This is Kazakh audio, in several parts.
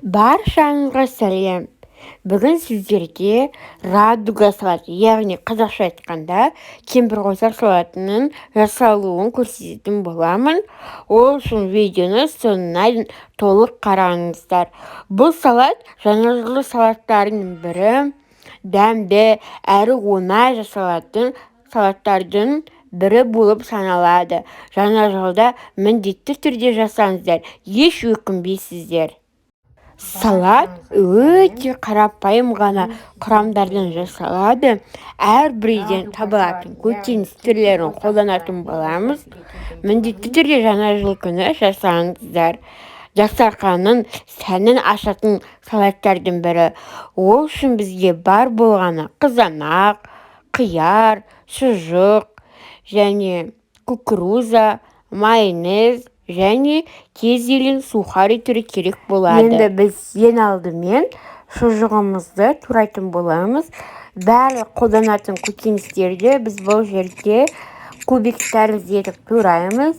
Баршаңызға сәлем! Бүгін сіздерге радуга салаты, яғни қазақша айтқанда кемпірқосақ салатының жасалуын көрсететін боламын. Ол үшін видеоны соңына дейін толық қараңыздар. Бұл салат жаңа жылдық салаттардың бірі, дәмді әрі оңай жасалатын салаттардың бірі болып саналады. Жаңа жылда міндетті түрде жасаңыздар, еш өкінбейсіздер. Салат өте қарапайым ғана құрамдардан жасалады. Әрбір үйден табылатын көкөніс түрлерін қолданатын боламыз. Міндетті түрде жаңа жыл күні жасаңыздар. Дастарханның сәнін ашатын салаттардың бірі. Ол үшін бізге бар болғаны қызанақ, қияр, шұжық және кукуруза, майонез және кез келген сухари түрі керек болады. Енді біз ең алдымен шұжығымызды турайтын боламыз. Барлық қолданатын көкөністерді біз бұл жерде кубик тәрізді етіп тураймыз.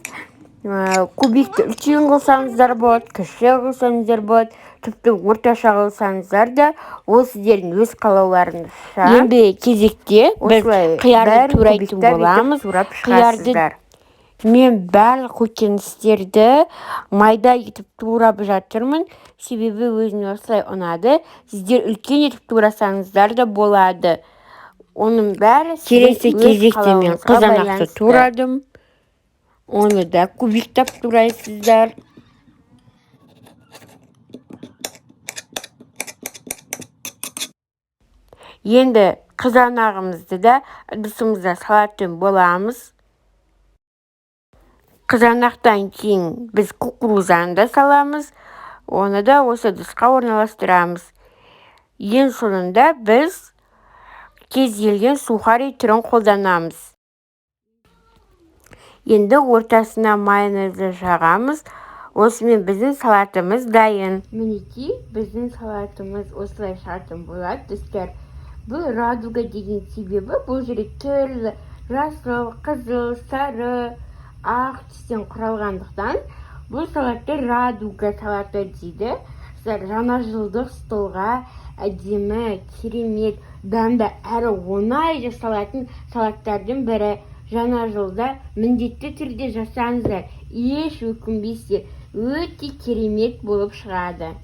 Кубикті үлкен қылсаңыздар болады, кіші қылсаңыздар болады, тіпті орташа қылсаңыздар да, ол сіздердің өз қалауларыңызша. Енді кезекте біз қиярды турайтын боламыз. Қиярды мен барлық көкөністерді майда етіп турап жатырмын, себебі өзіме осылай ұнады. Сіздер үлкен етіп турасаңыздар да болады. Оның бәрі келесі кезекте мен қызанақты турадым. Оны да кубиктап турайсыздар. Енді қызанағымызды да ыдысымызға салатын боламыз. Қызанақтан кейін біз кукурузаны да саламыз. Оны да осы ыдысқа орналастырамыз. Ең соңында біз кез келген сухари түрін қолданамыз. Енді ортасына майонезді жағамыз. Осымен біздің салатымыз дайын. Мінекей, біздің салатымыз осылай шығатын болады, достар. Бұл радуга деген себебі бұл жерде түрлі жасыл, қызыл, сары, ақ түстен құралғандықтан бұл салатты радуга салаты дейді. Жаңа жылдық столға әдемі, керемет, дәмді әрі оңай жасалатын салаттардың бірі. Жаңа жылда міндетті түрде жасаңыздар, еш өкінбейсіздер, өте керемет болып шығады.